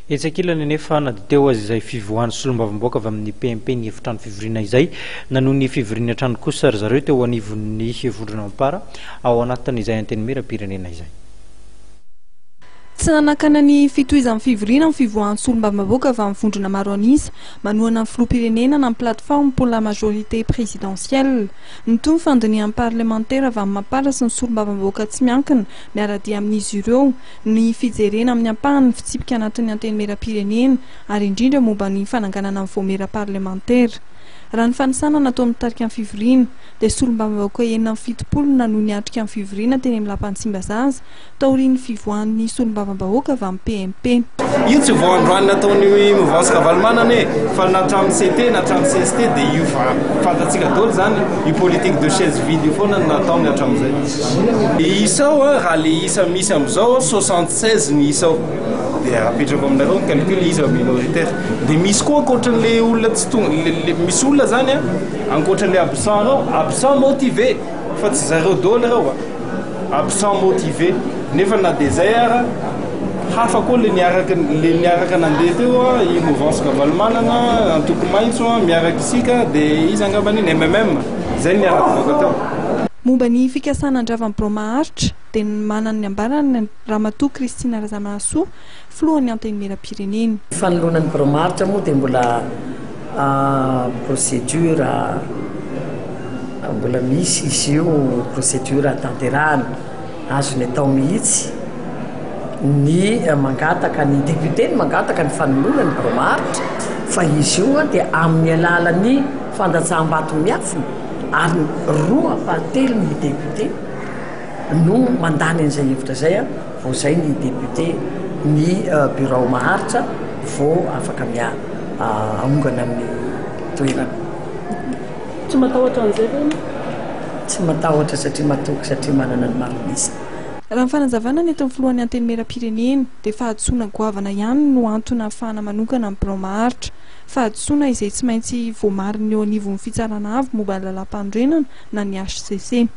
Etsy ankilany anefa, na dia teo aza izay fivoahan'ny solombavambahoaka avy amin'ny PMP ny efitrano fivoriana izay, nanohy ny fivoriany hatrany kosa ry zareo teo anivon'ny vondrona Ampara ao anatin'izay Antenimierampirenena izay. Tsy nanakana ny fitohizan'ny fivoriana ny fivoahan'ny solombavambahoaka avy amin'ny vondrona maro an'isa manohana ny filoham-pirenena na ny Plateforme pour la majorité présidentielle. Nitohy ny fandinihan'ny parlemantera avy amin'ny Mapar sy ny solombavambahoaka tsy miankina miara-dia amin'izy ireo ny fijerena amin'ny ampahany ny fitsipika anatin'ny Antenimierampirenena ary indrindra momba ny fananganana ny vaomiera parlemantera. Raha ny fanisana nataon'ny mpitarika ny fivoriana dia solombavambahoaka 76 no nanohy niatrika ny fivoriana teny amin'ny lapan'i Tsimbazaza taorian'ny fivoahan'ny solombavambahoaka avy amin'ny PMP. Io tsy vao androany nataon'ny mouvance Ravalomanana e, fa na hatramin'ny CT na hatramin'ny cst dia io fa fantatsika daholo izany, io politique de chaise vide io foana no nataony hatramin'izay. Le isa ao a, raha le isa misy amin'izao 76 ny isa ao, dia apetrako aminareo ny calcul iza minoritaire. Dia misy koa ankoatran'le olona tsy tonga, le misy olona zany a, ankoatran'le absent reo, absent motivé, fa tsy zareo daholo reo a. Absent motivé. Nefa na dia izay ara, hafa koa le niaraka le niaraka nandeha teo a, i mouvance Ravalomanana, antoko maitso a, miaraka isika, dia iza angambany iny, MMM, izay no niaraka nivoaka teo. Momba ny fikasana handrava ny birao maharitra dia manana ny ambarany Ramatoa Christine Razanamahasoa, filohan'ny Antenimierampirenena. Ny fanoloana ny birao maharitra moa dia mbola procédure mbola misy izy io procédure tanterahana, azony atao mihitsy ny mangataka ny député ny mangataka ny fanoloana ny birao maharitra fa izy io dia amin'ny alalan'ny fandatsaham-bato miafina ary roa ampahatelon'ny député no mandany an'izay hevitra izay vao izay ny député ny birao maharitra vao afaka aongana amin'ny toerana. Tsy matahotra an'izay ve ianao? Tsy matahotra satria matoky satria manana ny maro an'isa. Raha ny fanazavana nentin'ny filohan'ny Antenimierampirenena dia fahadisoana goavana ihany no antony ahafahana manokana ny birao maharitra. Fahadisoana izay tsy maintsy voamarin'ny eo anivon'ny Fitsarana Avo momba ny Lalàmpanorenana na ny hcc.